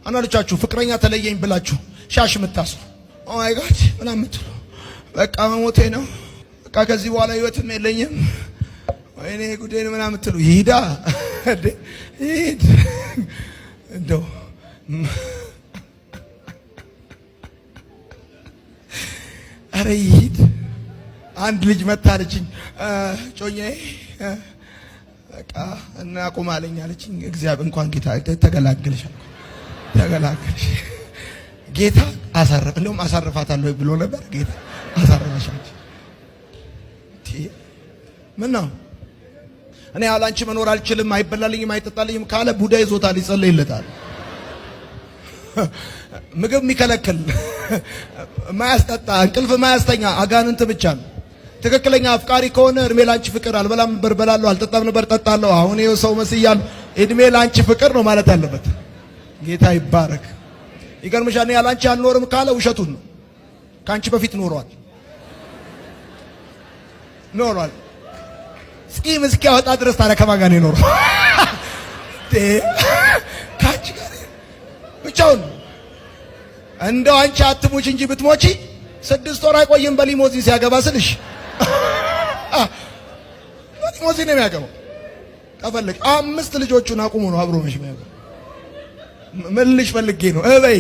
አንዳንዶቻችሁ ፍቅረኛ ተለየኝ ብላችሁ ሻሽ የምታስሩ፣ "Oh my God" ምናምን የምትሉ፣ በቃ መሞቴ ነው፣ በቃ ከዚህ በኋላ ህይወትም የለኝም፣ ወይኔ ጉዴን ምናምን የምትሉ፣ ይሂዳ ይሂድ። እንደው ኧረ ይሂድ። አንድ ልጅ መታለችኝ፣ ጮኛዬ በቃ እናቁም አለኝ አለችኝ። እግዚአብሔር እንኳን ጌታ ተገላገልሽ፣ ተገላገልሽ። ጌታ አሳረፈ። እንደውም አሳርፋታለሁ ብሎ ነበር። ጌታ አሳረፈሽ። ምን ነው እኔ ያላንቺ መኖር አልችልም፣ አይበላልኝም፣ አይጠጣልኝም ካለ ቡዳ ይዞታል፣ ይጸልይለታል። ምግብ የሚከለክል፣ ማያስጠጣ፣ እንቅልፍ ማያስተኛ አጋንንት ብቻ ነው። ትክክለኛ አፍቃሪ ከሆነ እድሜ ላንቺ ፍቅር፣ አልበላም ነበር በላለሁ፣ አልጠጣም ነበር ጠጣለሁ፣ አሁን ይኸው ሰው መስያለሁ፣ እድሜ ላንቺ ፍቅር ነው ማለት ያለበት። ጌታ ይባረክ። ይገርምሻል፣ እኔ ያላንቺ አልኖርም ካለ ውሸቱን ነው። ከአንቺ በፊት ኖሯል ኖሯል። ጺም እስኪያወጣ ድረስ ታዲያ ከማን ጋር ነው የኖረው? ከአንቺ ጋር ብቻውን። እንደው አንቺ አትሙች እንጂ ብትሞቺ 6 ወር አይቆይም በሊሞዚን ሲያገባ ስልሽ፣ በሊሞዚን ነው የሚያገባው። ከፈለግ አምስት ልጆቹን አቁሞ ነው አብሮ መሽ የሚያገባው። ምን ልሽ ፈልጌ ነው እበይ።